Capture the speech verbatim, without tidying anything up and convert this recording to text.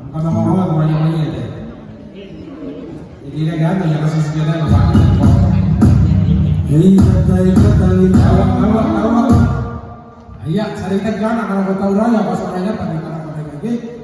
Am kamakoa ko maia maia te. Iri rake ana ia kasusu ke ana baki. Ei kata, ei kata, ei kata. Awa, awa, awa. Aia, ti a reitaki ana kanakoa tauraoi, a bati ana ia bati kanakoa te keke.